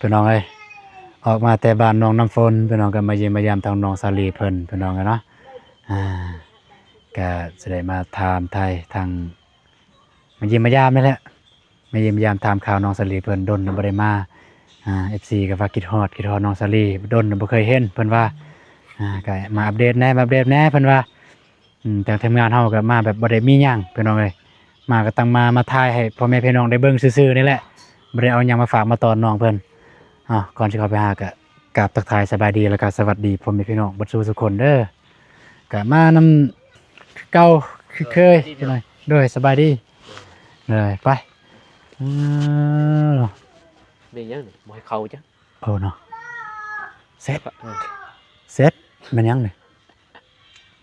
ພີ່ນ້ອງເອີຍ ອອກມາແຕ່ບ້ານໜອງນ້ຳຝົນ ພີ່ນ້ອງ ກໍມາຢ້ຽມມາຢາມທາງນ້ອງສາລີເພິ່ນ ພີ່ນ້ອງເອີຍເນາະ. ອ່າ ກໍຊິໄດ້ມາຖາມໄຖ່ທາງ ມາຢ້ຽມມາຢາມນີ້ແຫຼະ ມາຢ້ຽມມາຢາມຖາມຂ່າວນ້ອງສາລີເພິ່ນ ດົນນະບໍ່ໄດ້ມາ. ອ່າ ເອັຟຊີກໍວ່າຄິດຮອດ ຄິດຮອດນ້ອງສາລີ ດົນນະບໍ່ເຄີຍເຫັນ ເພິ່ນວ່າ. ອ່າ ກໍມາອັບເດດແດ່ ມາອັບເດດແດ່ ເພິ່ນວ່າ. ອືມ ທາງທີມງານເຮົາກໍມາແບບບໍ່ໄດ້ມີຫຍັງ ພີ່ນ້ອງເອີຍ ມາກໍຕັ້ງມາ ມາຖ່າຍໃຫ້ພໍ່ແມ່ພີ່ນ້ອງໄດ້ເບິ່ງຊື່ໆນີ້ແຫຼະ ບໍ່ໄດ້ເອົາຫຍັງມາຝາກມາຕ້ອນນ້ອງເພິ່ນ. ເອົາ ກ່ອນຊິເຂົ້າໄປຫາກໍກາບທັກທາຍສະບາຍດີ ແລ້ວກໍສະຫວັດດີພໍ່ແມ່ພີ່ນ້ອງເບິດສູ່ທຸກຄົນເດີ. ກໍມານຳຄືເກົ່າຄືເຄີຍ ໂດຍ ພີ່ນ້ອງ ໂດຍ ສະບາຍດີ ໂດຍ ໄປ. ເອີ ແມ່ນຫຍັງນີ້ ບໍ່ໃຫ້ເຂົ້າຈ້ະ. ເອີເນາະ ເສັດ ເອີ ເສັດ ແມ່ນຫຍັງນີ້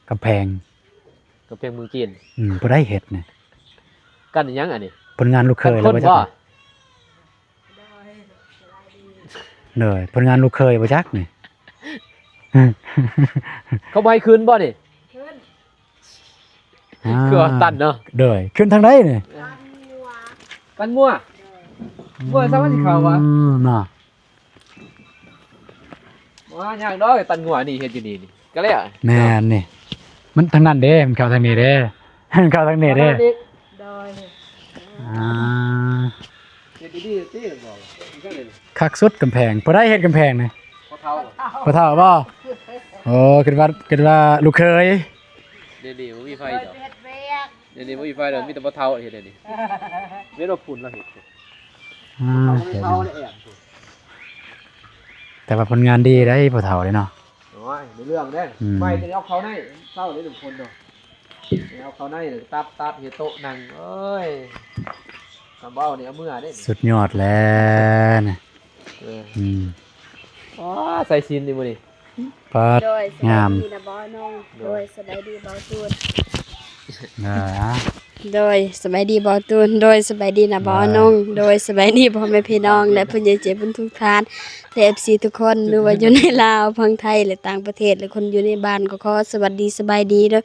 ກຳແພງ ກຳແພງເມືອງຈີນ. ອືມ ຜູ້ໃດເຮັດນີ້ ກັນຫຍັງອັນນີ້ ຜົນງານລູກເຂີຍແລ້ວບໍ່ຈັກ. ໂດຍ ຜົນງານລູກເຂີຍບໍ່ຈັກນີ້ ເຂົາບໍ່ໃຫ້ຂຶ້ນບໍ່ນີ້? ອ່າ ຄືວ່າຕັນເນາະ. ໂດຍ ຂຶ້ນທາງໃດນີ້? ຕັນງົວ ຕັນງົວ ງົວຊະວ່າຊິເຂົ້າຫວາ? ອືມ ເນາະ ບໍ່ຍາກດອກ ຕັນງົວນີ້ເຮັດຢູ່ນີ້ນີ້ກໍແລ້ວ. ແມ່ນນີ້ ມັນທາງນັ້ນເດ້ ມັນເຂົ້າທາງນີ້ເດ້ ມັນເຂົ້າທາງນີ້ເດ້. ໂດຍ ອ່າ ເຮັດດີໆຕິ ບອກ ຄັກສຸດກຳແພງ. ຜູ້ໃດເຮັດກຳແພງນີ້? ພໍ່ເຖົ້າ ພໍ່ເຖົ້າບໍ່? ໂອ້ ຄິດວ່າ ຄິດວ່າລູກເຂີຍ. ດຽວນີ້ບໍ່ມີໃຜດອກ ເຮັດວຽກ ດຽວນີ້ບໍ່ມີໃຜດອກ ມີແຕ່ພໍ່ເຖົ້າເຮັດດຽວນີ້. ເວລາພຸ້ນລາວເຮັດ ອ່າ ເຮັດ ແຕ່ວ່າຜົນງານດີໄດ໋ ພໍ່ເຖົ້າເດ້ເນາະ. ໂອ້ຍ ໃນເລື່ອງເດ້ ອືມ ໄມ້ຈະເອົາເຂົ້າໃນເຊົ້າເດ້ທຸກຄົນເນາະ ເອົາເຂົ້າໃນ ຕັດ ຕັດເຮັດໂຕະນັ່ງ. ໂອ້ຍ ຄຳເວົ້ານີ້ເອົາເມືອເດ້ ສຸດຍອດແລ້ວນະ. ເອີ ອືມ ອໍ ໃສ່ສິນນີ້ມື້ນີ້ ປາດ ໂດຍ ງາມ ສະບາຍດີນະບ່າວນົງ ໂດຍ ໂດຍ ສະບາຍດີບ່າວຕູນ ອ່າ ໂດຍ ສະບາຍດີບ່າວຕູນ ໂດຍ ສະບາຍດີນະບ່າວນົງ ໂດຍ ສະບາຍດີພໍ່ແມ່ພີ່ນ້ອງ ແລະ ຜູ້ໃຫຍ່ໃຈບຸນທຸກທ່ານ ແລະ ເອັຟຊີທຸກຄົນ ຫຼືວ່າຢູ່ໃນລາວ ຝັ່ງໄທ ແລະ ຕ່າງປະເທດ ແລະ ຄົນຢູ່ໃນບ້ານ ກໍຂໍສະຫວັດດີສະບາຍດີເດີ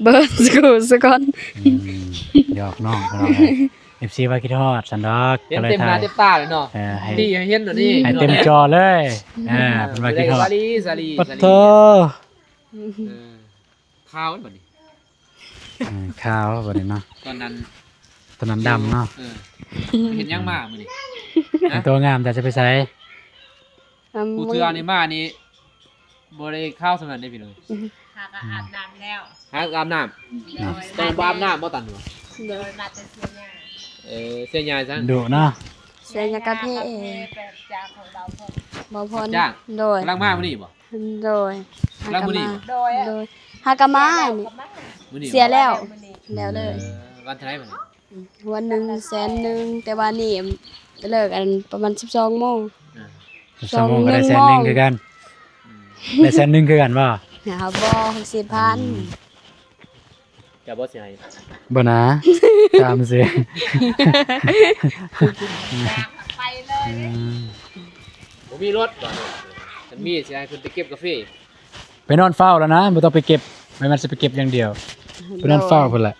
ເບິດສູ່ສູ່ຄົນ. ອືມ ຫຍອກນ້ອງພີ່ນ້ອງເອີຍ ເອັຟຊີວ່າຄິດຮອດຊັ້ນດອກ ເຫັນເຕັມໜ້າເຕັມຕາເລີຍເນາະ ເອີ ໃຫ້ ທີ່ໃຫ້ເຫັນໂດດນີ້ ໃຫ້ເຕັມຈໍເລີຍ. ອ່າ ເພິ່ນວ່າຄິດຮອດ ສາລີ ສາລີ ປະໂທ ເອີ ຂາວບັດນີ້ ເອີ ຂາວບັດນີ້ເນາະ ຕອນນັ້ນ ຕອນນັ້ນດຳເນາະ. ເອີ ເຮັດຫຍັງມາມື້ນີ້? ແຕ່ງຕົວງາມ ຈະໄປໃສ? ອືມ ຜູ້ເທື່ອນີ້ມານີ້ ບໍ່ໄດ້ຂາວສ່ຳນັ້ນເດ້ພີ່ນ້ອງ ຫາກໍອາບນ້ຳແລ້ວ ຫາອາບນ້ຳ. ໂດຍ ຕອນນັ້ນບໍ່ອາບນ້ຳບໍ່? ຕອນນັ້ນ ໂດຍ ມາແຕ່ເຊຍາ ເອີ ເຊຍາຊັ້ນ ດຸເນາະ ເຊຍາກະເພ ໄປຮັບເພໄປຮັບຈ້າງຂອງເບົາພົນ ເບົາພົນ ຮັບຈ້າງ. ໂດຍ ກຳລັງມາມື້ນີ້ບໍ່? ໂດຍ ກຳລັງມື້ນີ້ບໍ່? ໂດຍ ໂດຍ ຫາກໍມານີ້ ມື້ນີ້ ເສຍແລ້ວ ແລ້ວເລີຍ. ເອີ ວັນເທົ່າໃດບັດນີ້? ວັນໜຶ່ງແສນໜຶ່ງ ແຕ່ວ່ານີ້ເລີກອັນປະມານສິບສອງໂມງ ອ່າ ສິບສອງໂມງກໍໄດ້ແສນໜຶ່ງຄືກັນ. ອືມ ໄດ້ແສນໜຶ່ງຄືກັນບໍ່? ຫາບໍ່ ຫົກສິບພັນ. ອືມ ເຈົ້າບໍ່ຊິໃຫ້? ບໍ່ນາ ຕາມຊິ ໄປເລີຍ. ອືມ ບໍ່ມີລົດບໍ່? ຄັນມີຊິໃຫ້ເພິ່ນໄປເກັບກາເຟ. ໄປນອນເຝົ້າແລ້ວນະ ບໍ່ຕ້ອງໄປເກັບ ແມ່ນຊິໄປເກັບຢ່າງດຽວ ໄປນອນເຝົ້າ ໂດຍ ພຸ້ນແຫຼະ.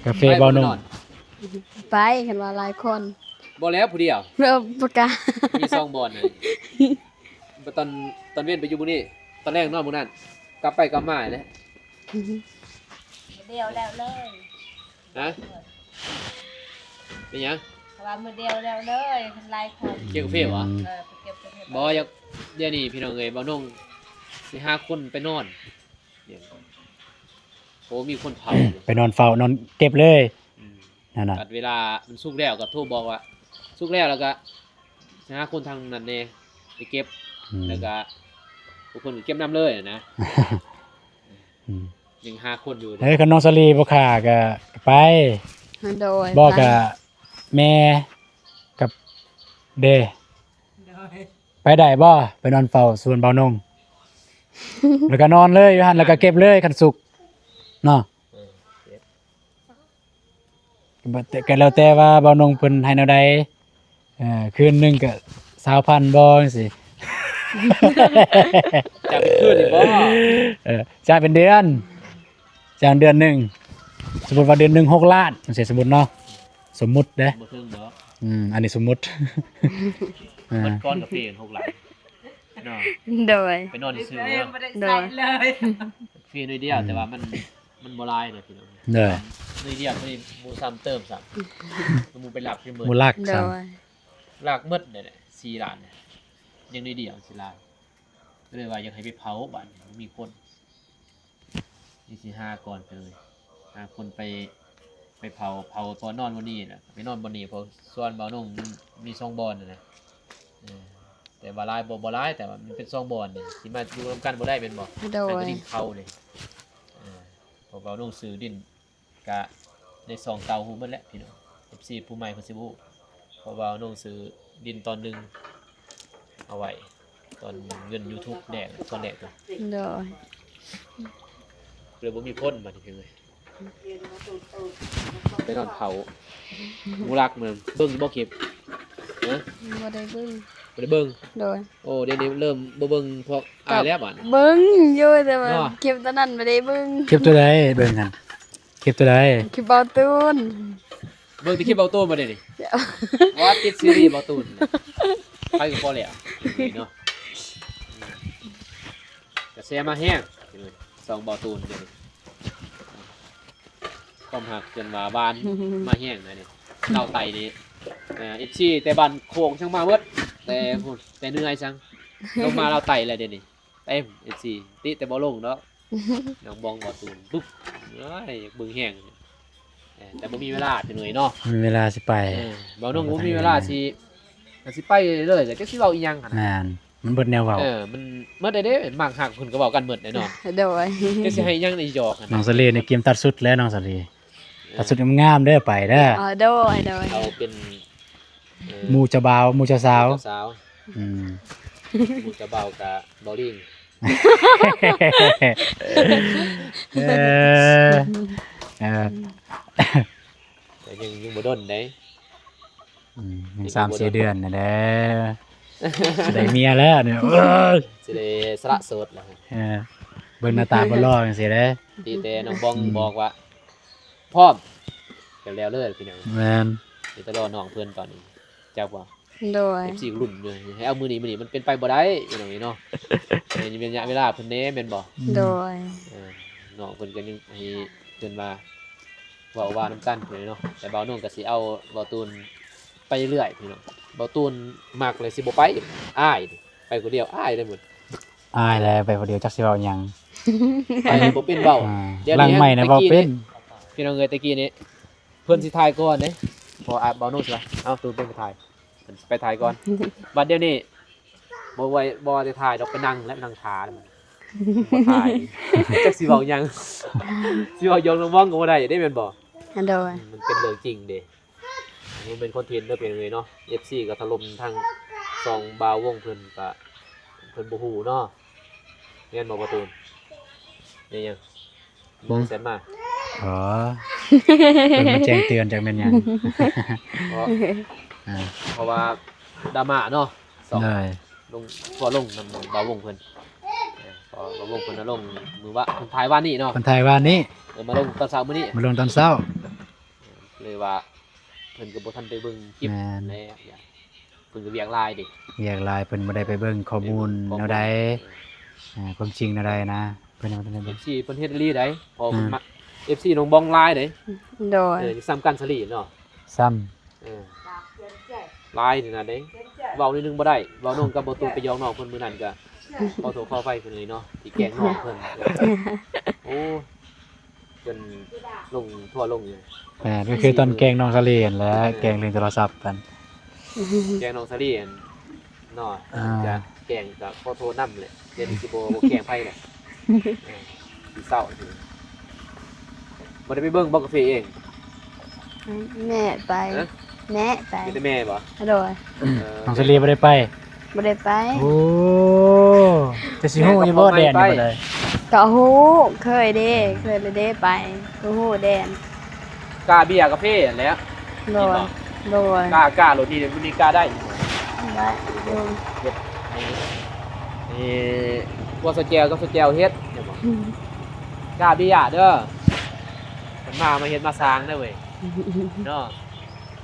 ກາເຟເບົານົງ ໄປ ຄັນວ່າຫຼາຍຄົນ. ບໍ່ແລ້ວ ຜູ້ດຽວ ເອີ ບໍ່ກ້າ ມີສອງບ່ອນນະ. ຕອນ ຕອນເວັນໄປຢູ່ມື້ນີ້ ຕອນແລງນອນມື້ນັ້ນ ກັບໄປກັບມາແຫຼະ. ດຽວແລ້ວເລີຍ. ຮະ? ເປັນຫຍັງ? ເພາະວ່າມື້ດຽວແລ້ວເລີຍ ເປັນຫຼາຍຄົນ. ເກັບກາເຟບໍ່? ເອີ ໄປເກັບກາເຟ. ບໍ່ ຢາກ ດຽວນີ້ພີ່ນ້ອງເອີຍ ເບົານົງຊິຫາຄົນໄປນອນ. ໂອ້ ມີຄົນເຝົ້າ ໄປນອນເຝົ້າ ນອນເກັບເລີຍ. ອືມ ນັ້ນນະ ບັດເວລາມັນສຸກແລ້ວກໍໂທບອກວ່າສຸກແລ້ວ ແລ້ວກໍຫາຄົນທາງນັ້ນແດ່ໄປເກັບ. ອືມ ແລ້ວກໍຜູ້ຄົນກໍເກັບນຳເລີຍນະ. ອືມ ຍັງຫາຄົນຢູ່. ເອີ ຄັນນ້ອງສາລີບໍ່ຂ້າກໍໄປ. ໂດຍ ບໍ່ ໄປ ກໍແມ່ກັບເດ. ໂດຍ ໄປໄດ້ບໍ່? ໄປນອນເຝົ້າສວນເບົານົງ ແລ້ວກໍນອນເລີຍຢູ່ຫັ້ນ ແລ້ວກໍເກັບເລີຍຄັນສຸກເນາະ. ເອີ ເກັບ ກໍແລ້ວແຕ່ວ່າເບົານົງເພິ່ນໃຫ້ແນວໃດ. ເອີ ຄືນໜຶ່ງກໍຊາວພັນບໍ່ ຈັ່ງຊີ້. ຈ່າຍເປັນຄືນນີ້ບໍ່? ເອີ ຈ່າຍເປັນເດືອນ ຈ້າງເດືອນໜຶ່ງ ສົມມຸດວ່າເດືອນໜຶ່ງຫົກລ້ານ ຈັ່ງຊີ້ ສົມມຸດເນາະ ສົມມຸດເດ້. ບໍ່ເຖິງດອກ. ອືມ ອັນນີ້ສົມມຸດ. ອ່າ ເບິດກ້ອນກາເຟຫົກຫຼັງເນາະ. ໂດຍ ໄປນອນຊື່ໆເນາະ ບໍ່ໄດ້ໃຊ້ເລີຍ ກາເຟໜ້ອຍດຽວ ອືມ ແຕ່ວ່າມັນ ມັນບໍ່ຫຼາຍເດ້ພີ່ນ້ອງ. ໂດຍ ໜ້ອຍດຽວໂຕນີ້ບໍ່ຊ້ຳເຕີມຊ້ຳ ໝູ່ໄປລັກຢູ່ເບິດ ບໍ່ລັກຊ້ຳ ໂດຍ ລັກໝົດເດ້ສີ່ລ້ານ ຍັງໜ້ອຍດຽວສີ່ລ້ານ ກໍເລີຍວ່າຢາກໃຫ້ໄປເຜົາ ບາດນີ້ບໍ່ມີຄົນ ນີ້ຊິຫາກ່ອນເລີຍ ຫາຄົນໄປ ໄປເຜົາ ເຜົາ ເພາະນອນບ່ອນນີ້ແຫຼະ ໄປນອນບ່ອນນີ້ ເພາະສວນບ່າວນົງມັນມີສອງບ່ອນຫັ້ນນະ. ເອີ ແຕ່ວ່າຫຼາຍບໍ່ ບໍ່ຫຼາຍ ແຕ່ວ່າມັນເປັນສອງບ່ອນນີ້ ຊິມາຢູ່ນຳກັນບໍ່ໄດ້ແມ່ນບໍ່? ໂດຍ ມັນກໍດິນເຂົາເດ້. ເອີ ເພາະບ່າວນົງຊື້ດິນ ກະໃນຊ່ອງເກົ່າຮູ້ໝົດແຫຼະພີ່ນ້ອງ ເອັຟຊີຜູ້ໃໝ່ເພິ່ນຊິບໍ່ຮູ້ ເພາະວ່ານ້ອງຊື້ດິນຕອນໜຶ່ງເອົາໄວ້ ຕອນເງິນຢູທູບແດງ ຕອນແລກເນາະ. ໂດຍ ເລີຍບໍ່ມີຄົນບາດນີ້ເພິ່ນເອີຍ ໄປນອນເຝົ້າ ບໍ່ລັກເບິ່ງ ເບິ່ງຢູ່ບໍ່ຄລິບ? ຮະ? ບໍ່ໄດ້ເບິ່ງ ບໍ່ໄດ້ເບິ່ງ. ໂດຍ ໂອ້ ດຽວນີ້ເລີ່ມບໍ່ເບິ່ງພວກອ້າຍແລ້ວບາດນີ້ ເບິ່ງຢູ່ ແຕ່ວ່າ ເນາະ ຄລິບຕອນນັ້ນບໍ່ໄດ້ເບິ່ງ. ຄລິບຕົວໃດເບິ່ງຫັ້ນ? ຄລິບຕົວໃດ? ຄລິບເບົາຕູນ. ເບິ່ງແຕ່ຄລິບເບົາຕູນບໍ່ໄດ້ນີ້? ວ່າຕິດຊີຣີເບົາຕູນ ໄປກໍພໍແລ້ວເນາະ. ກະແສມາແຮງ ຊ່ອງເບົາຕູນດຽວນີ້ ຄວາມຮັກຈົນວ່າຫວານມາແຮງນະນີ້. ລາວໃຕ້ນີ້ ເອີ ເອັຟຊີແຕ່ບ້ານໂຄກຍັງມາເບິດ ແຕ່ພຸ້ນ ແຕ່ເໜືອຍຊັງ ລົງມາລາວໃຕ້ແລ້ວດຽວນີ້. ເຕັມ ເອັຟຊີ ຕິແຕ່ບໍ່ລົງເນາະ ນ້ອງບອງເບົາຕູນ ປຶບ ເອີຍ ຢາກເບິ່ງແຮງ ເອີ ແຕ່ບໍ່ມີເວລາ ພີ່ນ້ອງເອີຍເນາະ ບໍ່ມີເວລາຊິໄປ. ເອີ ເບົານົງບໍ່ມີເວລາຊິ ຊິໄປເລີຍ ກໍຈັກຊິເວົ້າອີ່ຫຍັງຫັ້ນນະ. ແມ່ນ ມັນເບິດແນວເວົ້າ. ເອີ ມັນໝົດເດ້ ມັກຮັກເພິ່ນກໍເວົ້າກັນໝົດເດ້ເນາະ. ໂດຍ ຈັກຊິໃຫ້ຫຍັງໄດ້ຫຍອກຫັ້ນນະ. ນ້ອງສາລີນີ້ກຽມຕັດຊຸດແລ້ວ ນ້ອງສາລີ ເອີ ຕັດຊຸດງາມໆເດີ ໄປເດີ. ອໍ ໂດຍ ໂດຍ ເອົາເປັນ ເອີ ໝູ່ເຈົ້າບ່າວ ໝູ່ເຈົ້າສາວ ເຈົ້າສາວ. ອືມ ໝູ່ເຈົ້າບ່າວກະເບົາລີງ. ເອີ ເອີ ແຕ່ຍັງ ຍັງບໍ່ດົນເດ້. ອືມ ຍັງສາມສີ່ເດືອນນີ້ແຫຼະ ຊິໄດ້ເມຍແລ້ວນີ້ ຊິໄດ້ສະຫຼະໂສດແລ້ວ. ເອີ ເບິ່ງໜ້າຕາບໍ່ຫຼໍ່ຈັ່ງຊີ້ເດ້ ຕິແຕ່ນ້ອງບອງ ອືມ ບອກວ່າ ພ້ອມ ກໍແລ້ວເລີຍພີ່ນ້ອງ. ແມ່ນ ມີແຕ່ລໍນ້ອງເພິ່ນຕອນນີ້ ຈັກວ່າ ໂດຍ ເອັຟຊີລຸ້ນຢູ່ ໃຫ້ເອົາມື້ນີ້ ມື້ນີ້ມັນເປັນໄປບໍ່ໄດ້ພີ່ນ້ອງເອີຍເນາະ. ໃຫ້ເປັນໄລຍະເວລາເພິ່ນແດ່ແມ່ນບໍ່? ໂດຍ ເອີ ນ້ອງເພິ່ນກໍຍັງໃຫ້ເພິ່ນວ່າ ເວົ້າວ່ານຳກັນເພິ່ນເນາະ. ແຕ່ເບົານົງກໍຊິເອົາເບົາຕູນໄປເລື້ອຍພີ່ນ້ອງ ເບົາຕູນມັກແລ້ວຊິບໍ່ໄປ ອາຍ ໄປຜູ້ດຽວອາຍເດ້ໝົດ. ອາຍແຫຼະ ໄປຜູ້ດຽວຈັກຊິເວົ້າຫຍັງ ໄປບໍ່ເປັນເວົ້າ. ອ່າ ຫຼັງໄມນະເວົ້າເປັນ ພີ່ນ້ອງເອີຍ. ແຕ່ກີ້ນີ້ເພິ່ນຊິຖ່າຍກ່ອນເດ້ ເພາະວ່າເບົານຸຊິວ່າ ເອົາ ຕູນເປັນໄປຖ່າຍ ໄປຖ່າຍກ່ອນ. ບັດດຽວນີ້ບໍ່ໄຫວ ບໍ່ໄດ້ຖ່າຍດອກ ໄປນັ່ງແລ້ວ ນັ່ງຖ້າແລ້ວ ບໍ່ຖ່າຍ ຈັກຊິເວົ້າຫຍັງ ຊິເວົ້າຢອກນ້ອງບອງກໍບໍ່ໄດ້ເດ້ ແມ່ນບໍ່? ໂດຍ ມັນເປັນເລື່ອງຈິງເດ້. ມັນເປັນຄອນເທັນເດີພີ່ນ້ອງເອີຍເນາະ. ເອັຟຊີກໍຖະຫຼົ່ມທາງຊ່ອງບ່າວວົງເພິ່ນ ກໍເພິ່ນບໍ່ຮູ້ເນາະ ແມ່ນບໍ່ ບ່າວຕູນ? ແມ່ນຫຍັງ ບໍ່ ແຊດມາ. ອໍ ເພິ່ນມາແຈ້ງເຕືອນ ຈັກແມ່ນຫຍັງ. ເພາະ ອ່າ ເພາະວ່າດຣາມາເນາະ ສອງ ໂດຍ ລົງ ທົ່ວລົງນຳບ່າວວົງເພິ່ນ. ເອີ ເພາະບ່າວວົງເພິ່ນນະລົງມື້ວານ ເພິ່ນຖ່າຍວານນີ້ເນາະ ເພິ່ນຖ່າຍວານນີ້ ເອີ ມາລົງຕອນເຊົ້າມື້ນີ້ ມາລົງຕອນເຊົ້າ. ເລີຍວ່າເພິ່ນກໍບໍ່ທັນໄດ້ເບິ່ງຄລິບ. ແມ່ນ ແລ້ວເພິ່ນກໍວຽກຫຼາຍເດ້ ວຽກຫຼາຍ ເພິ່ນບໍ່ໄດ້ໄປເບິ່ງຂໍ້ມູນແນວໃດ ເອີ ອ່າ ຄວາມຈິງແນວໃດນະ ເພິ່ນຍັງບໍ່ທັນໄດ້ເບິ່ງ. ເອັຟຊີເພິ່ນເຮັດອີ່ຫຼີໃດ ເພາະເພິ່ນ ອ່າ ມາ ເອັຟຊີນ້ອງບອງຫຼາຍເດ້. ໂດຍ ເອີ ສ່ຳກັນສາລີເນາະ ສ່ຳ ເອີ ຫຼາຍນີ້ນະເດ້ ເວົ້າໜ້ອຍໜຶ່ງບໍ່ໄດ້. ເວົ້ານ້ອງກັບບໍ່ຕູໄປຢອກນ້ອງເພິ່ນມື້ນັ້ນ ກໍຂໍໂທດຂໍອະໄພເພິ່ນເລີຍເນາະ ທີ່ແກ້ງນ້ອງເພິ່ນ. ໂອ້ ຈົນລົງ ທົ່ວລົງຢູ່. ແມ່ນ ກໍຄືຕອນແກ້ງນ້ອງສາລີຫັ້ນແຫຼະ ເອີ ແກ້ງເລື່ອງໂທລະສັບຫັ້ນ ແກ້ງນ້ອງສາລີຫັ້ນເນາະ. ອ່າ ຈະແກ້ງກໍຂໍໂທດນຳແຫຼະ ດຽວນີ້ຊິບໍ່ ບໍ່ແກ້ງໃຜແຫຼະ. ເອີ ຊິເສົ້າ ບໍ່ໄດ້ໄປເບິ່ງບໍ່ກາເຟເອງ? ແມ່ໄປ ຮະ? ແມ່ໄປ ມີແຕ່ແມ່ບໍ່? ໂດຍ ເອີ ນ້ອງສາລີບໍ່ໄດ້ໄປ? ບໍ່ໄດ້ໄປ. ໂອ້ ຈະຊິຮູ້ຢູ່ບໍ່ແດນນີ້ບໍ່ໄດ້? ກໍຮູ້ ເຄີຍເດ້ ເຄີຍແລ້ວເດ້ໄປ ກໍຮູ້ແດນ. ກາເບຍກາເຟຫັ້ນແຫຼະ. ໂດຍ ໂດຍ ກາ ກາໂລດນີ້ ມື້ນີ້ກາໄດ້ ໄດ້ຢູ່. ເຮັດ ນີ້ ພວກສະແຈວກັບສະແຈວເຮັດ ເຫັນບໍ່? ກາເບຍເດີ ເພິ່ນມາ ມາເຮັດມາສ້າງເດີເວີຍ ເນາະ.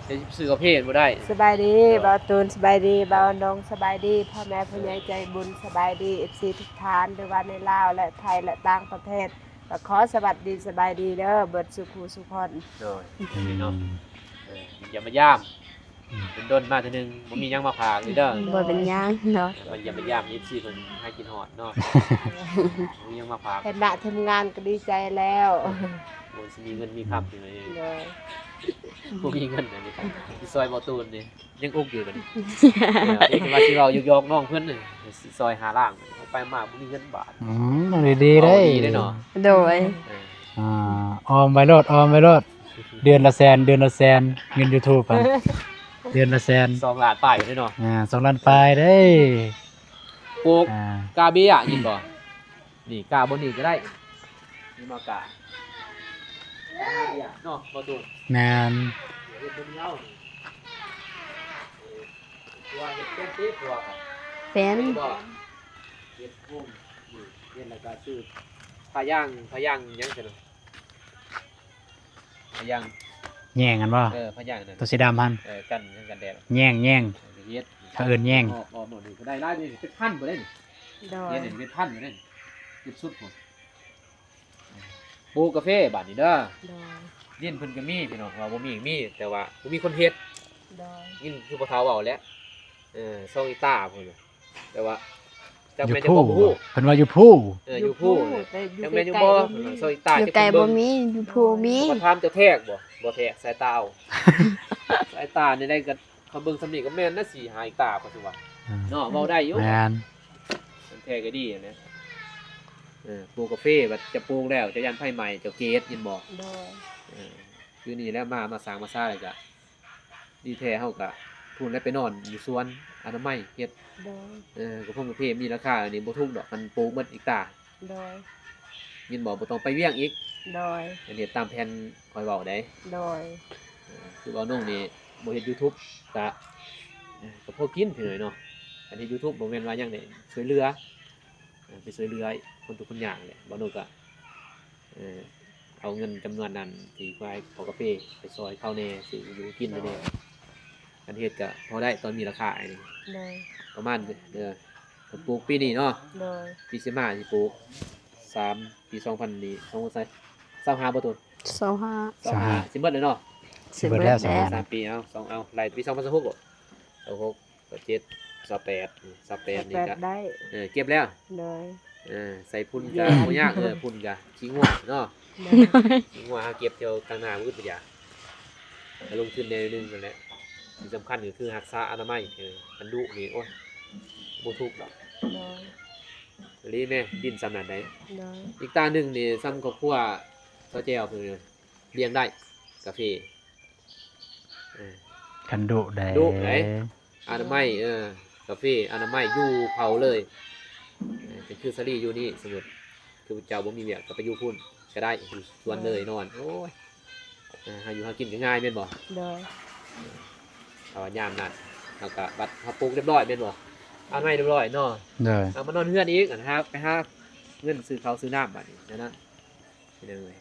ເຮັດຊື່ກາເຟບໍ່ໄດ້. ສະບາຍດີ ເອີ ບ່າວຕູນ, ສະບາຍດີບ່າວນົງ, ສະບາຍດີພໍ່ແມ່ຜູ້ໃຫຍ່ໃຈບຸນ, ສະບາຍດີເອັຟຊີທຸກທ່ານ ຫຼືວ່າໃນລາວ ແລະ ໄທ ແລະ ຕ່າງປະເທດ. ກໍຂໍສະຫວັດດີສະບາຍດີເດີ ເບິດສູ່ຜູ້ສູ່ຄົນ. ໂດຍ ອືມ ເນາະ ເອີ ຢ້ຽມມາຢາມ ອືມ ດົນໆມາເທື່ອໜຶ່ງ ບໍ່ມີຫຍັງມາຝາກອີກເດີ. ບໍ່ເປັນຫຍັງເນາະ ມາຢ້ຽມມາຢາມເອັຟຊີເພິ່ນຫາຍຄິດຮອດເນາະ. ບໍ່ມີຫຍັງມາຝາກ ເຫັນໜ້າທີມງານກໍດີໃຈແລ້ວ. ໂອ້ຍ ຊິມີເງິນມີຄຳຢູ່ນີ້. ໂດຍ ບໍ່ມີເງິນອັນນີ້ ຊິຊ່ອຍບ່າວຕູນນີ້ ຍັງອຸກຢູ່ບັດນີ້. ເອີ ເອີ ວ່າຊິເວົ້າຢອກໆນ້ອງເພິ່ນນີ້ ຊິຊ່ອຍຫ້າລ້ານ ເອົາໄປມາບໍ່ມີເງິນບາດ. ອືມ ດີໆເດ້ ເວົ້າດີເດ້ເນາະ. ໂດຍ ເອີ ອ່າ ອອມໄວ້ໂລດ ອອມໄວ້ໂລດ ເດືອນລະແສນ ເດືອນລະແສນ ເງິນຢູທູບຫັ້ນ ເດືອນລະແສນ ສອງລ້ານປາຍເດ້ເນາະ. ອ່າ ສອງລ້ານປາຍເດ້. ປູກ ອ່າ ກາເບຍ ຍິນບໍ່? ນີ້ກາບ່ອນນີ້ກໍໄດ້ ນີ້ມາກາເນາະ ບໍ່ຕູກ. ແມ່ນ ເຮັດເບິ່ງເອົາ ເອີ ຕົວເຮັດເປັນຕິຕົວ ເປັນ ເຮັດບໍ່? ເຮັດໂຮງນີ້ ເຮັດແລ້ວກໍຊື້ຜ້າຢາງ ຜ້າຢາງຫຍັງຊັ້ນນະ ຜ້າຢາງ ແຍງຫັ້ນບໍ່? ເອີ ຜ້າຢາງນັ້ນ ຕົວສີດຳຫັ້ນ ເອີ ກັນ ກັນແດດ ແຍງ ແຍງ ເຮັດ ເຂົາເອີ້ນແຍງ. ອອກ ອອກໝົດນີ້ກໍໄດ້ຫຼາຍນີ້ ເປັນພັນບໍ່ໄດ້ນີ້. ໂດຍ ເຮັດນີ້ເປັນພັນບໍ່ໄດ້ນີ້ ເກັບສຸດພຸ້ນ. ປູກກາເຟບາດນີ້ເດີ. ໂດຍ ດິນເພິ່ນກໍມີພີ່ນ້ອງ ວ່າບໍ່ມີມີ ແຕ່ວ່າບໍ່ມີຄົນເຮັດ. ໂດຍ ຍິນຄືພໍ່ເຖົ້າເວົ້າແຫຼະ ເອີ ສອງເຮັກຕາພຸ້ນ ແຕ່ວ່າຈັກແມ່ນຈັກບໍ່ຮູ້ ເພິ່ນວ່າຢູ່ພູ ເອີ ຢູ່ພູ ຢູ່ພູ ແຕ່ຢູ່ ຈັກແມ່ນຢູ່ບໍ່ ໃກ້ໆກໍບໍ່ມີ ສອງເຮັກຕາ ຢູ່ໃກ້ບໍ່ມີ ຢູ່ພູມີ. ມາຖາມເຈົ້າແທກບໍ່? ບໍ່ແທກ ສາຍຕາເອົາ ສາຍຕານີ້ໄດ້ກໍ ເຂົາເບິ່ງສ່ຳນີ້ກໍແມ່ນນະ ສີ່ຫ້າເຮັກຕາ ຂ້ອຍຊິວ່າ ອືມ ເນາະ ເວົ້າໄດ້ຢູ່. ແມ່ນ ມັນແທ້ກໍດີຫັ້ນແຫຼະ. ເອີ ປູກກາເຟ ບັດຈະປູກແລ້ວ ເຈົ້າຢ້ານໄຟໄໝ້ ເຈົ້າເກດ ຍິນບໍ່? ໂດຍ ເອີ ຄືນີ້ແຫຼະ ມາ ມາສ້າງມາຊາແລ້ວກະ ດີແທ້ເຮົາກະພຸ້ນແຫຼະ ໄປນອນຢູ່ສວນອະນາໄມເຮັດ. ໂດຍ ເອີ ກະພົງກະເພ ມີລາຄາ ອັນນີ້ບໍ່ຖືກດອກ ຄັນປູກໝົດເຮັກຕາ. ໂດຍ ຍິນບໍ່? ບໍ່ຕ້ອງໄປວຽງອີກ. ໂດຍ ອັນນີ້ຕາມແຜນຂ້ອຍເວົ້າເດ້. ໂດຍ ເອີ ຄືວ່ານ້ອງນີ້ບໍ່ເຮັດຢູທູບກະ ເອີ ກະພໍກິນພີ່ນ້ອງເນາະ. ອັນເຮັດຢູທູບບໍ່ແມ່ນວ່າຫຍັງເດ້ ຊ່ວຍເຫຼືອ ເອີ ໄປຊ່ວຍເຫຼືອຄົນທຸກຄົນຍາກແຫຼະ. ບ່າວນົງກະ ເອີ ເອົາເງິນຈຳນວນນັ້ນທີ່ຂາຍເຂົ້າກາເຟໄປຊ່ອຍເຂົາແດ່ ຊື້ຢູ່ກິນແດ່. ໂດຍ ຄັນເຮັດກະພໍໄດ້ຕອນມີລາຄານີ້. ໂດຍ ປະມານ ເອີ ປູກປີນີ້ເນາະ. ໂດຍ ປີຊິມາຊິປູກ ສາມ ປີສອງພັນນີ້ ສອງພັນຊາວຫ້າບໍ່ໂຕນ? ຊາວຫ້າ ຊາວຫ້າ ຊາວຫ້າ ຊິໝົດແລ້ວເນາະ. ຊິໝົດແລ້ວ ສາມປີ ເອົາ ສອງ ເອົາ ໄລ່ປີສອງພັນຊາວຫົກ ຊາວຫົກ ຊາວເຈັດ ຊາວແປດ ຊາວແປດນີ້ກະ ຊາວແປດໄດ້ ເອີ ເກັບແລ້ວ. ໂດຍ ເອີ ໃສ່ພຸ້ນກະບໍ່ຍາກ ເອີ ພຸ້ນກະຂີ້ງົວເນາະ. ໂດຍ ຂີ້ງົວຫາເກັບແຖວກາງນາບໍ່ອຶດບໍ່ຢາກ ລົງທຶນແດ່ໜຶ່ງນັ້ນແຫຼະ. ທີ່ສຳຄັນກໍຄືຮັກສາອະນາໄມ ເອີ ຄັນດຸນີ້ ໂອ້ຍ ບໍ່ຖືກດອກ. ໂດຍ ອີ່ຫຼີແມ່ ດິນສ່ຳນັ້ນໃດ. ໂດຍ ເຮັກຕາໜຶ່ງນີ້ສ່ຳຄອບຄົວສາວແຈ່ວເພິ່ນ ລ້ຽງໄດ້ກາເຟ. ເອີ ຄັນດຸໄດ ດຸໄດ ອະນາໄມ ເອີ ກາເຟອະນາໄມ ຢູ່ເຜົາເລີຍ. ເອີ ກໍຄືສາລີຢູ່ນີ້ ສົມມຸດຄືເຈົ້າບໍ່ມີວຽກກໍໄປຢູ່ພຸ້ນກໍໄດ້ ຢູ່ສວນເລີຍ ໂດຍ ນອນ. ໂອ້ຍ ເອີ ຫາຢູ່ຫາກິນກໍງ່າຍແມ່ນບໍ່? ໂດຍ ເພາະວ່າຍາມນັ້ນເຮົາກໍບັດເຮົາປູກຮຽບຮ້ອຍແມ່ນບໍ່? ອະນາໄມຮຽບຮ້ອຍເນາະ. ໂດຍ ເອົາມານອນເຮືອນອີກ ຫາ ໄປຫາເງິນຊື້ເຂົ້າຊື້ນ້ຳບາດນີ້ ແນວນັ້ນ ພີ່ນ້ອງເອີຍ.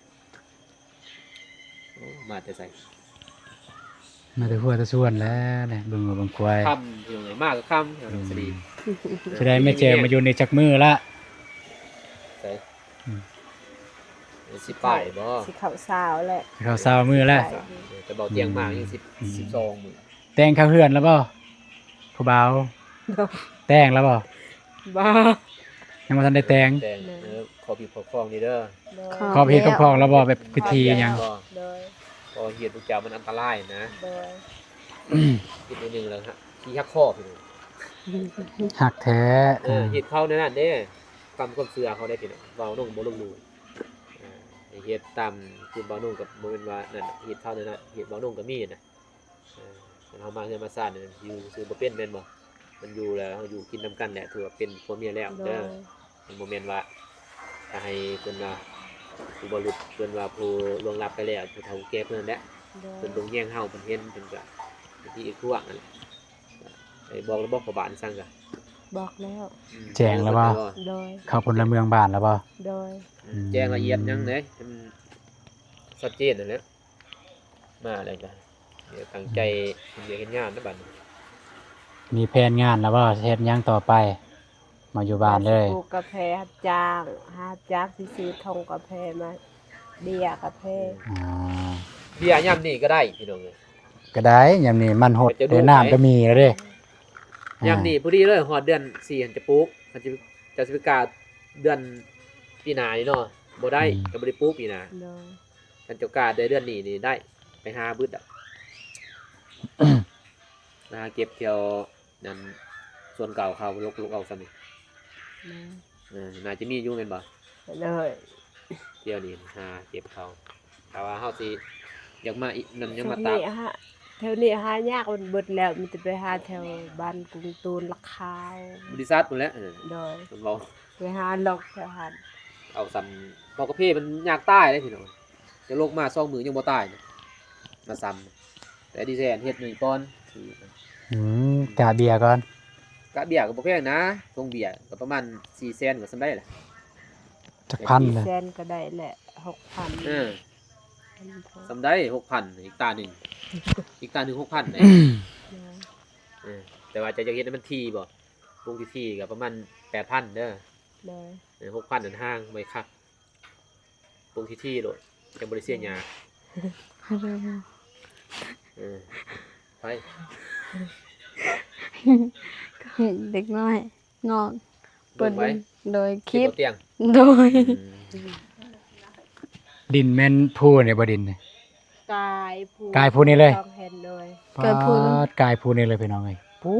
ໂອ້ ມາແຕ່ໃສ? ມາແຕ່ຫົວແຕ່ສວນແຫຼະ ເບິ່ງງົວເບິ່ງຄວາຍ. ຄ່ຳພີ່ນ້ອງເອີຍ ມາກໍຄ່ຳ ພີ່ນ້ອງສາລີ. ຊິໄດ້ແມ່ແຈວມາຢູ່ນີ້ຈັກມື້ລະ? ໃສ? ອືມ ສິບປາຍບໍ່? ຊິເຂົ້າຊາວແຫຼະ ຊິເຂົ້າຊາວມື້ແລ້ວ. ແຕ່ເບົາຕຽງມາຍັງສິບ ອືມ ສິບສອງມື້. ແຕ່ງເຂົ້າເຮືອນແລ້ວບໍ່ ຜູ້ບ່າວ? ໂດຍ ແຕ່ງແລ້ວບໍ່? ບໍ່ ຍັງບໍ່ທັນໄດ້ແຕ່ງ. ແຕ່ງ ເອີ ຂອບຮີດຂອບຄອງນີ້ເດີ. ໂດຍ ຂອບຮີດຂອບຄອງແລ້ວບໍ່? ແບບພິທີຫຍັງ? ໂດຍ ເພາະເຮັດພວກເຈົ້າມັນອັນຕະລາຍນະ. ໂດຍ ຄິດໜ້ອຍໜຶ່ງແລ້ວ ຂີ້ຮັກຄໍພີ່ນ້ອງ. ຮັກແທ້ ເອີ ເຮັດເຂົາແນວນັ້ນເດ້ ຕາມຄວາມເຊື່ອເຂົາໄດ໋ພີ່ນ້ອງ. ເວົ້ານ້ອງບໍ່ລົບຫຼູ່ ເອີ ເຮັດຕາມຄືເວົ້ານ້ອງກໍບໍ່ແມ່ນວ່ານັ້ນ ເຮັດເຂົາແນວນັ້ນ ເຮັດເວົ້ານ້ອງກໍມີນະ. ເອີ ຄັນເຮົາມາເຮືອນມາຊານນີ້ ຢູ່ຊື່ບໍ່ເປັນແມ່ນບໍ່? ມັນຢູ່ແລ້ວ ເຮົາຢູ່ກິນນຳກັນແຫຼະ ຖືວ່າເປັນຜົວເມຍແລ້ວເດີ. ໂດຍ ມັນບໍ່ແມ່ນວ່າຈະໃຫ້ເພິ່ນວ່າ ຜູ້ບໍ່ຫຼຸດ ເພິ່ນວ່າຜູ້ລ່ວງລັບໄປແລ້ວ ຜູ້ເຖົ້າຜູ້ແກ່ເພິ່ນນັ້ນແຫຼະ. ໂດຍ ເພິ່ນລົງແຍງເຮົາ ເພິ່ນເຫັນ ເພິ່ນກໍເປັນທີ່ເອກພວກນັ້ນແຫຼະ. ໄດ້ບອກແລ້ວບໍ່ພໍ່ບ້ານສັງກະ? ບອກແລ້ວ. ອືມ ແຈ້ງແລ້ວບໍ່? ໂດຍ ເຂົ້າພົນລະເມືອງບ້ານແລ້ວບໍ່? ໂດຍ ອືມ ແຈ້ງລະອຽດຫຍັງເດ້ ໃຫ້ມັນຊັດເຈນນັ້ນແຫຼະ. ມາແລ້ວກະ ຕັ້ງໃຈເຮັດວຽກເຮັດງານນະບັດນີ້. ມີແຜນງານແລ້ວບໍ່? ຊິເຮັດຫຍັງຕໍ່ໄປ? ມາຢູ່ບ້ານເລີຍ. ປູກກາແຟຮັບຈ້າງ ຫາຮັບຈ້າງຊິຊື້ຖົງກາແຟມາ ເບຍກາແຟ. ອືມ ອ່າ ເບຍຍາມນີ້ກໍໄດ້ພີ່ນ້ອງເອີຍ. ກໍໄດ້ ຍາມນີ້ມັນຫົດເດ້ ນ້ຳກໍມີແລ້ວເດ້. ຍາມນີ້ພໍດີເລີຍ ຮອດເດືອນສີ່ຫັ້ນຈະປູກ. ຄັນຊິ ເຈົ້າຊິໄປກ້າເດືອນປີໜ້ານີ້ເນາະ ບໍ່ໄດ້. ອືມ ກໍບໍ່ໄດ້ປູກປີໜ້າ. ໂດຍ ຄັນເຈົ້າກ້າໄດ້ເດືອນນີ້ນີ້ໄດ້ ໄປຫາບຶດດອກ. ໄປຫາເກັບແຖວນັ້ນ ສວນເກົ່າເຂົາ ລົກ ລົກອອກຊຳນີ້. ແມ່ນ. ເອີ ໜ້າຈະມີຢູ່ແມ່ນບໍ່? ໂດຍ. ດຽວນີ້ຫາເກັບເຂົາ ຖ້າວ່າເຮົາຊິຢາກມາອີກນັ້ນ ຍັງມາຕາກ. ແຖວນີ້ຫາ ແຖວນີ້ຫາຍາກ ມັນເບິດແລ້ວ ມີແຕ່ໄປຫາແຖວບ້ານກຸງຕູນ ລະຄາວ ບໍລິສັດພຸ້ນແຫຼະ. ເອີ ໂດຍ ເພິ່ນເວົ້າ ໄປຫາລັອກແຖວຫັ້ນ. ເອົາຊຳ ເພາະກາເຟມັນຍາກຕາຍເດ້ພີ່ນ້ອງ. ຈະລົກມາສອງມື້ຍັງບໍ່ຕາຍນະ ມາຊຳ. ແຕ່ດີແຊນເຮັດໜ້ອຍກ່ອນ. ອືມ ກະເບຍກ່ອນ. ກະເບຍກໍບໍ່ແພງນະ ຖົງເບຍກໍປະມານສີ່ແສນ ກໍສ່ຳໄດ້ລະ. ຈັກພັນ ສີ່ແສນກໍໄດ້ແຫຼະ ຫົກພັນ. ເອີ ສ່ຳໄດ້ ຫົກພັນ ເຮັກຕາໜຶ່ງ ເຮັກຕາໜຶ່ງຫົກພັນໄດ໋. ເອີ ແຕ່ວ່າເຈົ້າຢາກເຮັດໃຫ້ມັນຖີ່ບໍ່? ປູກຖີ່ໆ ກໍປະມານແປດພັນເດີ. ໂດຍ. ເອີ ຫົກພັນນັ້ນຫ້າງໄວ້ຄັກ. ປູກຖີ່ໆໂລດ ຈັ່ງບໍ່ໄດ້ເສຍຫຍ້າ. ເອີ ໄປ ເດັກນ້ອຍງອກ ເປີດເບິ່ງ ໂດຍ ຄລິບ ໂດຍ. ອືມ ດິນແມ່ນພູນີ້ບໍ່? ດິນນີ້ ກາຍພູ ກາຍພູນີ້ເລີຍ. ໂດຍ ກາຍພູນີ້ເລີຍພີ່ນ້ອງເອີຍ. ປູ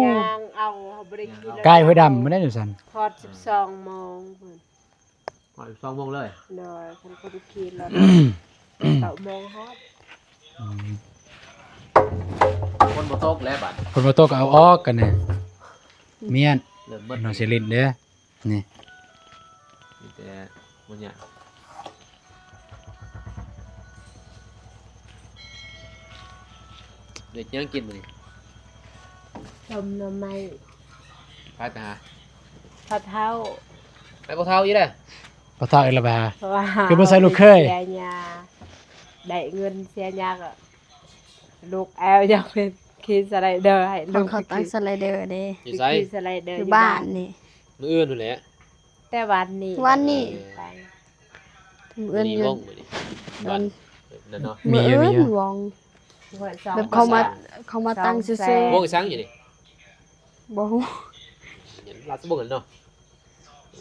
ຍ່າງເອົາ ເຮົາບໍ່ໄດ້ຂີ່ລົດ ກາຍຫ້ວຍດຳບໍ່ໄດ້ຈັ່ງຊັ້ນ. ຮອດສິບສອງໂມງພຸ້ນ. ຮອດສອງໂມງເລີຍ. ໂດຍ ຄັນຄົນຂີ່ລົດ ເກົ້າໂມງຮອດ. ອືມ ຝົນບໍ່ຕົກແລ້ວບັດ ຝົນບໍ່ຕົກກໍເອົາອອກກັນນະ. ອືມ ມຽນ ເລີ່ມເບິດ ນ້ອງຊິຫຼິ້ນເດີ້ ນີ້ ມີແຕ່ບໍ່ຍາກ. ເຮັດຫຍັງກິນມື້ນີ້? ຕົ້ມໜໍ່ໄມ້. ໃຜໄປຫາ? ພໍ່ເຖົ້າ. ໄປພໍ່ເຖົ້າອີກແລ້ວ? ພໍ່ເຖົ້າອີກແລ້ວໄປຫາ. ເພາະວ່າ ຄືບໍ່ໃສ່ລູກເຂີຍ? ເສຍຫຍ້າ ໄດ້ເງິນເສຍຫຍ້າກໍ ລູກແອວຢາກໄປຂີ່ສະໄລເດີໃຫ້ລູກ. ເຂົາຕັ້ງສະໄລເດີເດ້. ຢູ່ໃສ? ຂີ່ສະໄລເດີ ຢູ່ບ້ານນີ້. ມື້ອື່ນພຸ້ນແຫຼະ. ແຕ່ວານນີ້ ວານນີ້ ເອີ ໄປ ມື້ອື່ນ ມື້ນີ້ວົງ ມື້ນີ້ ວັນນັ້ນເນາະ. ມີຢູ່ ມີຢູ່ ວົງ ແບບເຂົາມາ ເຂົາມາຕັ້ງຊື່ໆ. ວົງອີ່ສັງຢູ່ນີ້? ບໍ່ຮູ້ ລາຊະວົງຫັ້ນເນາະ.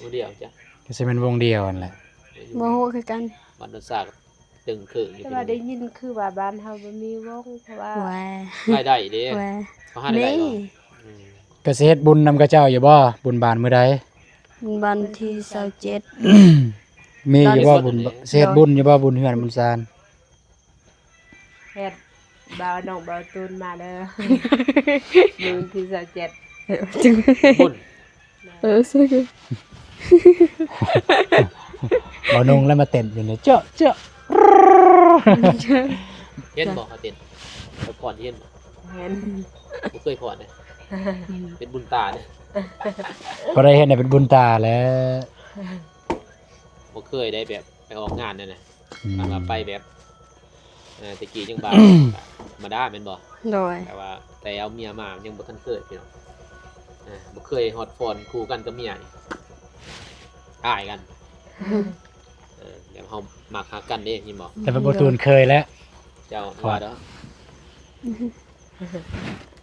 ວົງດຽວຈ້ະ ກໍຊິແມ່ນວົງດຽວຫັ້ນແຫຼະ. ບໍ່ຮູ້ຄືກັນ. ວັດໂນນຊາກ ຕຶງຄືຢູ່. ແຕ່ວ່າໄດ້ຍິນຄືວ່າບ້ານເຮົາບໍ່ມີວົງ ເພາະວ່າ ລາຍໄດ້ເດ້. ເຂົາຫາໄດ້ຫຼາຍເນາະ. ອືມ ກໍຊິເຮັດບຸນນຳເຂົາເຈົ້າຢູ່ບໍ່? ບຸນບ້ານມື້ໃດ? ວັນທີຊາວເຈັດ. ມີຢູ່ບໍ່ບຸນ? ຊິເຮັດບຸນຢູ່ບໍ່? ບຸນເຮືອນບຸນຊານ. ເຮັດ ບ່າວນ້ອງບ່າວຕູນມາເດີ ມື້ວັນທີຊາວເຈັດ. ບຸນ ເອີ ໃຊ່ ບໍ່ນຸ່ງແລ້ວມາເຕັ້ນຢູ່ນີ້ ເຈາະ ເຈາະ. ເຫັນບໍ່ເຂົາເຕັ້ນ? ຂ້ອຍຜ່ອນເຫັນບໍ່? ເຫັນ. ບໍ່ເຄີຍຜ່ອນເດ້. ເປັນບຸນຕາເດ້. ບໍ່ໄດ້ເຫັນ ເປັນບຸນຕາແລ້ວ. ບໍ່ເຄີຍໄດ້ແບບໄປອອກງານນັ້ນນະ. ອືມ ຄັນວ່າໄປແບບ ເອີ ແຕ່ກີ້ຍັງວ່າ ທຳມະດາແມ່ນບໍ່? ໂດຍ. ແຕ່ວ່າແຕ່ເອົາເມຍມາຍັງບໍ່ທັນເຄີຍພີ່ນ້ອງ. ເອີ ບໍ່ເຄີຍຮອດຟ້ອນຄູ່ກັນກັບເມຍນີ້ ອາຍກັນ. ເອີ ແບບເຮົາມັກຮັກກັນເດ້ ຍິນບໍ່? ແຕ່ວ່າບໍ່ຕູນເຄີຍແລ້ວ. ເຈົ້າວ່າເດີ.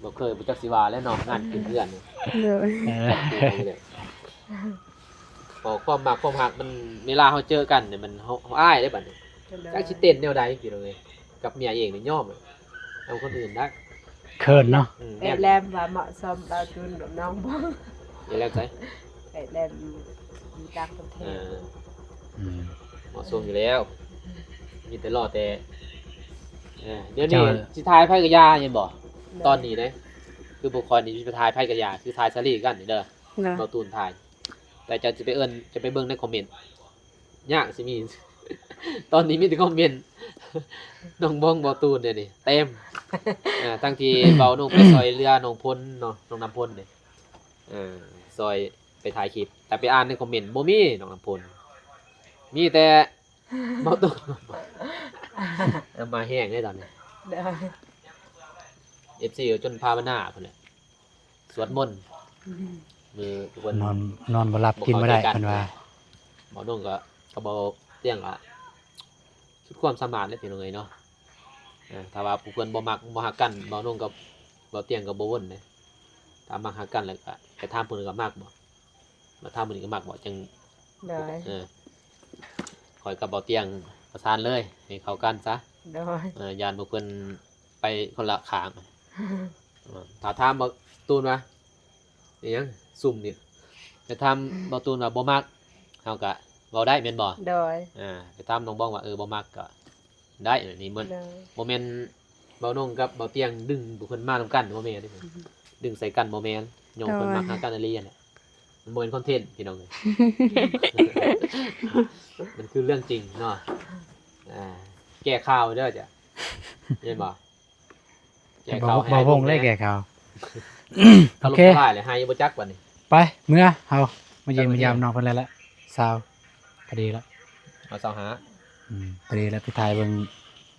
ບໍ່ເຄີຍ ບໍ່ຈັກຊິວ່າແລ້ວເນາະ ງານຂຶ້ນເຮືອນ. ໂດຍ. ເອີ ເພາະຄວາມມັກຄວາມຮັກມັນ ເວລາເຮົາເຈີກັນນີ້ມັນ ເຮົາ ເຮົາອາຍເດ້ບັດນີ້. ໂດຍ. ຈັກຊິເຕັ້ນແນວໃດພີ່ນ້ອງເອີຍ ກັບເມຍເອງນີ້ຍອມນຳຄົນອື່ນໄດ້ ເຂີນເນາະ. ອືມ ແອບແລມວ່າເໝາະສົມບ່າວຕູນກັບນ້ອງບໍ່? ຢ່າແລ້ວໃຈ ແອບແລມຢູ່ຕ່າງປະເທດ. ເອີ ອືມ ເໝາະສົມຢູ່ແລ້ວ ມີແຕ່ລໍແຕ່ ເອີ ດຽວນີ້ຊິຖ່າຍໃຜກໍຢ່າ ເຫັນບໍ່? ໂດຍ. ຕອນນີ້ເດ້ ຄືພວກຂ້ອຍນີ້ຊິໄປຖ່າຍໃຜກໍຢ່າ ຄືຖ່າຍສາລີກັນນີ້ເດີ. ໂດຍ. ບ່າວຕູນຖ່າຍ ແຕ່ເຈົ້າຊິໄປເອີ້ນ ຈະໄປເບິ່ງໃນຄອມເມັນ ຍາກຊິມີ ຕອນນີ້ມີແຕ່ຄອມເມັນ ນ້ອງບອງ ບ່າວຕູນ ດຽວນີ້ເຕັມ. ເອີ ທັງທີ່ເວົ້ານ້ອງໄປຊ່ອຍເຫຼືອນ້ອງພົນເນາະ ນ້ອງນ້ຳພົນນີ້ ເອີ ຊ່ອຍໄປຖ່າຍຄລິບ ແຕ່ໄປອ່ານໃນຄອມເມັນບໍ່ມີນ້ອງນ້ຳພົນ ມີແຕ່ບ່າວຕູນ. ເອີ ມາແຮງເດ້ຕອນນີ້ ໂດຍ ເອັຟຊີກໍຈົນພາວະນາພຸ້ນແຫຼະ ສວດມົນ ອືມ ມື້ທຸກຄົນນອນ ນອນບໍ່ຫຼັບກິນບໍ່ໄດ້ເພິ່ນວ່າ. ເບົາໜຸ່ງກໍ ກັບເບົາຕຽງກໍສຸດຄວາມສາມາດເລີຍ ພີ່ນ້ອງເອີຍເນາະ. ເອີ ຖ້າວ່າຜູ້ເພິ່ນບໍ່ມັກບໍ່ຮັກກັນ ເບົາໜຸ່ງກັບເບົາຕຽງກໍບໍ່ວົນເດ້. ຖ້າມັກຮັກກັນແລ້ວກໍໄປຖາມເພິ່ນກໍມັກບໍ່ ມາຖາມມື້ນີ້ກໍມັກບໍ່ ຈັ່ງ ໂດຍ ເອີ ຂ້ອຍກັບເບົາຕຽງປະສານເລີຍ ໃຫ້ເຂົ້າກັນຊະ. ໂດຍ ເອີ ຢ້ານພວກເພິ່ນໄປຄົນລະຂ້າງ. ຖ້າຖາມເບົາຕູນວ່າ ອີຫຍັງຊຸ່ມນີ້ ແຕ່ຖາມເບົາຕູນວ່າບໍ່ມັກ ເຮົາກະເວົ້າໄດ້ແມ່ນບໍ່? ໂດຍ ອ່າ ແຕ່ຖາມນ້ອງບອງວ່າ ເອີ ບໍ່ມັກກະໄດ້. ອັນນີ້ມັນ ໂດຍ ບໍ່ແມ່ນເບົານົງກັບເບົາຕຽງດຶງຜູ້ເພິ່ນມານຳກັນ ບໍ່ແມ່ນເດ້. ອືຮຶ ດຶງໃສ່ກັນບໍ່ແມ່ນ ຍ້ອນເພິ່ນມັກຫາກັນອີ່ຫຼີຫັ້ນແຫຼະ. ໂດຍ ມັນບໍ່ແມ່ນຄອນເທັນພີ່ນ້ອງເອີຍ ມັນຄືເລື່ອງຈິງເນາະ. ອ່າ ແກ້ຂ່າວເດີຈ້ະ ແມ່ນບໍ່? ແກ່ເຂົາ ເບົາວົງເລີຍແກ່ເຂົາ. ໂອເຄ ຖະຫຼົ່ມທະລາຍເລີຍ ໃຫ້ບໍ່ຈັກບັດນີ້. ໄປ ເມືອເຮົາ ມາຢ້ຽມມາຢາມນ້ອງເພິ່ນແລ້ວລະ ຊາວ ພໍດີລະ ເອົາຊາວຫ້າ. ອືມ ພໍດີລະ ໄປຖ່າຍເບິ່ງ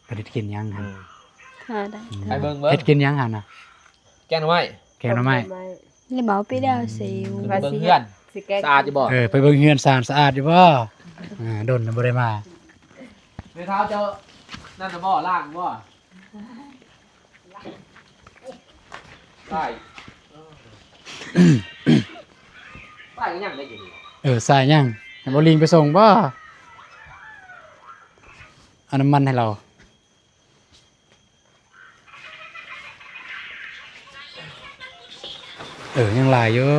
ເພິ່ນເຮັດກິນຫຍັງຫັ້ນ. ອືມ ໄປເບິ່ງ ເບິ່ງ ເຮັດກິນຫຍັງຫັ້ນນະ? ແກງໜໍ່ໄມ້ ແກງໜໍ່ໄມ້. ນີ້ເບົາປີດາວຊິວ ຂຶ້ນໄປເບິ່ງເຮືອນ ສະອາດຢູ່ບໍ່? ເອີ ໄປເບິ່ງເຮືອນຊານສະອາດຢູ່ບໍ່? ອ່າ ດົນແລ້ວບໍ່ໄດ້ມາ. ແມ່ເຖົ້າເຈົ້ານັ້ນນະບໍ່ ລ້າງບໍ່? ສາຍ ສາຍຍັງໄດ້ຢູ່ນີ້. ເອີ ສາຍຍັງ ບໍ່ລິງໄປສົ່ງບໍ່? ເອົານ້ຳມັນໃຫ້ລາວ. ເອີ ຍັງຫຼາຍຢູ່.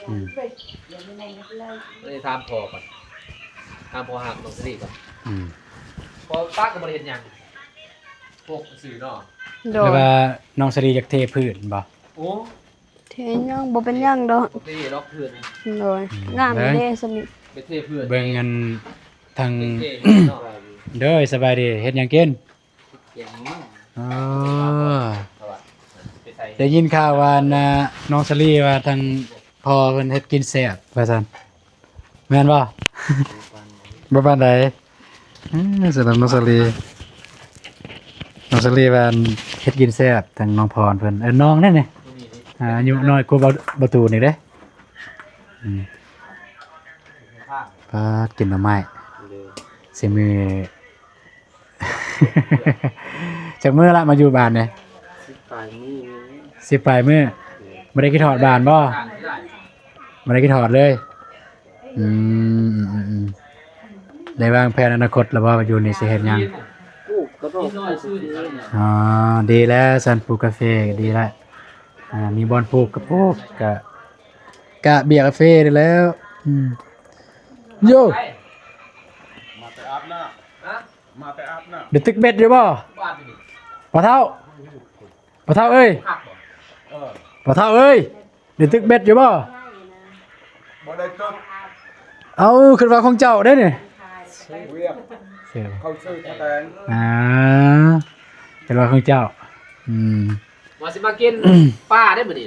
ອືມ ໄປຖາມພໍ່ກ່ອນ ຖາມພໍ່ຮັກນ້ອງສາລີກ່ອນ. ອືມ ພໍ່ຕາກໍບໍ່ໄດ້ເຮັດຫຍັງ ພວກຊື່ເນາະ. ໂດຍ ແຕ່ວ່ານ້ອງສາລີຢາກເທພື້ນບໍ່? ໂອ້ ເທຫຍັງ ບໍ່ເປັນຫຍັງດອກ ບໍ່ເປດອກເທື່ອນະ. ໂດຍ ອືມ ງາມເດ້ ເບິ່ງ ສ່ຳນີ້ ໄປເທພື້ນ ເບິ່ງອັນທາງ ເທເນາະ. ໂດຍ ສະບາຍດີ ເຮັດຫຍັງກິນ? ແກງໜໍ່ໄມ້. ອໍ ໄດ້ຍິນຂ່າວວ່າ ອັນນ່າ ນ້ອງສາລີວ່າທາງພໍ່ເພິ່ນເຮັດກິນແຊບວ່າຊັ້ນ ແມ່ນບໍ່? ບໍ່ປານໃດ. ເອີ ສຳລັບນ້ອງສາລີ ນ້ອງສາລີວ່າເຮັດກິນແຊບ ທາງນ້ອງພອນເພິ່ນ ເອີ້ນນ້ອງເດ້ນີ້ ອ່າ ອາຍຸນ້ອຍກວ່າເບົາ ເບົາຕູນອີກເດ້. ອືມ ປາດ ກິນໜໍ່ໄມ້ ໂດຍ ຊິມື້ ຈັກມື້ລະມາຢູ່ບ້ານນີ້? ສິບປາຍມື້. ສິບປາຍມື້. ໂດຍ ບໍ່ໄດ້ຄິດຮອດບ້ານບໍ່? ບໍ່ໄດ້ຄິດຮອດເລີຍ. ອືມ ອືມ ອືມ ໄດ້ວາງແຜນອະນາຄົດແລ້ວບໍ່ ວ່າຢູ່ນີ້ຊິເຮັດຫຍັງ? ປູກກະດອກ ອໍ ດີແລ້ວຊັ້ນ ປູກກາເຟກໍດີແລ້ວ. ອ່າ ມີບ່ອນປູກກະປູກ ກະ ກະເບຍກາເຟນີ້ແຫຼະ. ອືມ ໂຢ ມາແຕ່ອາບນ້ຳ ຮະ ມາແຕ່ອາບນ້ຳ. ໄດ້ຕຶກເບັດຢູ່ບໍ່ ບາດນີ້ ພໍ່ເຖົ້າ? ພໍ່ເຖົ້າເອີຍ ເອີ ພໍ່ເຖົ້າເອີຍ ໄດ້ຕຶກເບັດຢູ່ບໍ່? ບໍ່ໄດ້ຕຶກ. ເອົາ ຄິດວ່າຂອງເຈົ້າເດ້ນີ້ ເຂົາຊື້ຂະແຕງ. ອ່າ ຄິດວ່າຂອງເຈົ້າ. ອືມ ວ່າຊິມາກິນປາເດ້ມື້ນີ້.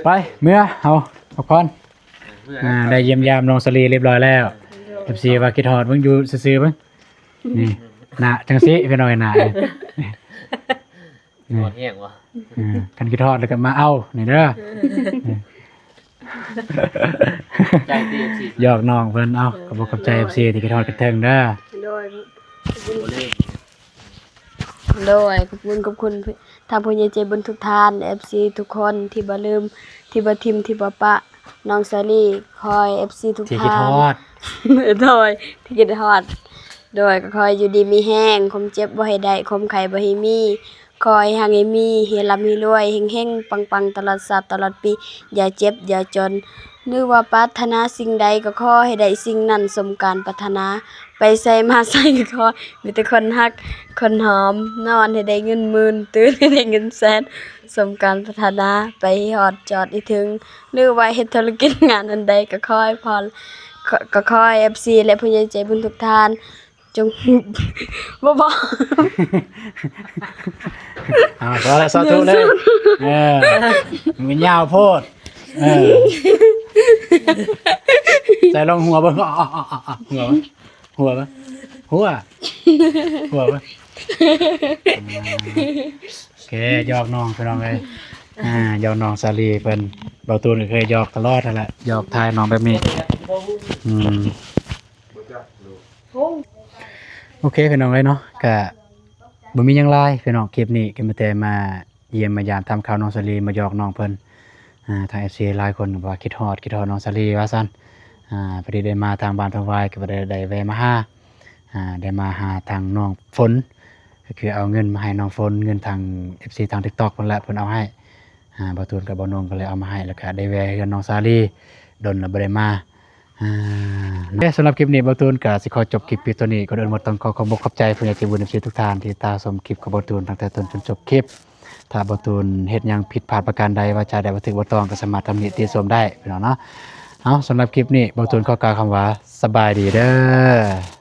ໄປ ເມືອເຮົາພັກຜ່ອນ. ອ່າ ໄດ້ຢ້ຽມຢາມນ້ອງສາລີຮຽບຮ້ອຍແລ້ວ. ເອັຟຊີວ່າຄິດຮອດເບິ່ງຢູ່ຊື່ໆເບິ່ງ. ນີ້ ໜ້າຈັ່ງຊີ້ພີ່ນ້ອງ ໜ້າ ຮອດແຮງວະ. ເອີ ຄັນຄິດຮອດແລ້ວກໍມາເອົານີ້ເດີ. ໃຈດີ ເອັຟຊີ ຫຍອກນ້ອງເພິ່ນ. ເອົາ ຂອບອົກຂອບໃຈເອັຟຊີທີ່ຄິດຮອດຄິດເຖິງເດີ. ໂດຍ ໂດຍ ຂອບຄຸນ ຂອບຄຸນທາງຜູ້ໃຫຍ່ໃຈບຸນທຸກທ່ານ ເອັຟຊີທຸກຄົນທີ່ບໍ່ລືມ ທີ່ບໍ່ຖິ້ມ ທີ່ບໍ່ປະນ້ອງສາລີ. ຂໍໃຫ້ເອັຟຊີທຸກທ່ານ ທີ່ຄິດຮອດ ໂດຍ ທີ່ຄິດຮອດ ໂດຍ ກໍຂໍໃຫ້ຢູ່ດີມີແຮງ ຄວາມເຈັບບໍ່ໃຫ້ໄດ້ ຄວາມໄຂ້ບໍ່ໃຫ້ມີ. ຂໍໃຫ້ຮັ່ງໃຫ້ມີ ໃຫ້ລ່ຳໃຫ້ລວຍ ເຮັງໆ ປັງໆ ຕະຫຼອດຊາດຕະຫຼອດປີ ຢ່າເຈັບຢ່າຈົນ ຫຼືວ່າປາດຖະໜາສິ່ງໃດກໍຂໍໃຫ້ໄດ້ສິ່ງນັ້ນສົມການປາດຖະໜາ. ໄປໃສມາໃສກໍຂໍມີແຕ່ຄົນຮັກຄົນຫອມ ນອນໃຫ້ໄດ້ເງິນໝື່ນ ຕື່ນໃຫ້ໄດ້ເງິນແສນ ສົມການປາດຖະໜາ ໄປໃຫ້ຮອດຈອດໃຫ້ເຖິງ ຫຼືວ່າເຮັດທຸລະກິດງານອັນໃດກໍຂໍໃຫ້ພອນ ກໍຂໍໃຫ້ເອັຟຊີ ແລະ ຜູ້ໃຫຍ່ໃຈບຸນທຸກທ່ານ ຈົ່ງ ບໍ່ ບໍ່ ເອົາ ພໍແລ້ວ ສາທຸເລີຍ. ເອີ ມັນຍາວໂພດ. ເອີ ໃສ່ລອງຫົວເບິ່ງ ຫົວເບິ່ງ ຫົວເບິ່ງ. ຫົວ ຫົວເບິ່ງ ອ່າ ໂອເຄ ຫຍອກນ້ອງພີ່ນ້ອງເອີຍ ອ່າ ຫຍອກນ້ອງສາລີເພິ່ນ ເບົາຕູນກໍເຄີຍຫຍອກຕະຫຼອດຫັ້ນແຫຼະ ຫຍອກຖ່າຍນ້ອງແບບນີ້ ອືມ ໂອເຄພີ່ນ້ອງເອີຍເນາະ ກະບໍ່ມີຫຍັງຫຼາຍພີ່ນ້ອງ ຄລິບນີ້ກໍມີແຕ່ມາ ຢ້ຽມມາຢາມຖາມຂ່າວນ້ອງສາລີ ມາຫຍອກນ້ອງເພິ່ນ ອ່າ ທາງເອັຟຊີຫຼາຍຄົນວ່າຄິດຮອດ ຄິດຮອດນ້ອງສາລີວ່າຊັ້ນ ອ່າ ພໍດີໄດ້ມາທາງບ້ານພັກວາຍ ກໍໄດ້ ໄດ້ແວ່ມາຫາ ອ່າ ໄດ້ມາຫາທາງນ້ອງຝົນ ກໍຄືເອົາເງິນມາໃຫ້ນ້ອງຝົນ ເງິນທາງເອັຟຊີທາງຕິກຕັອກພຸ້ນແຫຼະ ເພິ່ນເອົາໃຫ້ ອ່າ ບ່າວຕູນກັບບ່າວນົງກໍເລີຍເອົາມາໃຫ້ ແລ້ວກໍໄດ້ແວ່ເຮືອນນ້ອງສາລີ ດົນແລ້ວບໍ່ໄດ້ມາ ອ່າ ແລະ ສຳລັບຄລິບນີ້ ບ່າວຕູນກໍຊິຂໍຈົບຄລິບພຽງເທົ່ານີ້ ກ່ອນອື່ນໝົດຕ້ອງຂໍຂອບອົກຂອບໃຈຜູ້ໃຫຍ່ໃຈບຸນເອັຟຊີທຸກທ່ານທີ່ຕິດຕາມຊົມຄລິບຂອງບ່າວຕູນຕັ້ງແຕ່ຕົ້ນຈົນຈົບຄລິບ ຖ້າບ່າວຕູນເຮັດຫຍັງຜິດພາດປະການໃດ ວາຈາໃດບໍ່ຖືກບໍ່ຕ້ອງ ກໍສາມາດຕຳໜິຕິຊົມໄດ້ພີ່ນ້ອງເນາະ ເອົາ ສຳລັບຄລິບນີ້ ບ່າວຕູນຂໍກ່າວຄຳວ່າ ສະບາຍດີເດີ.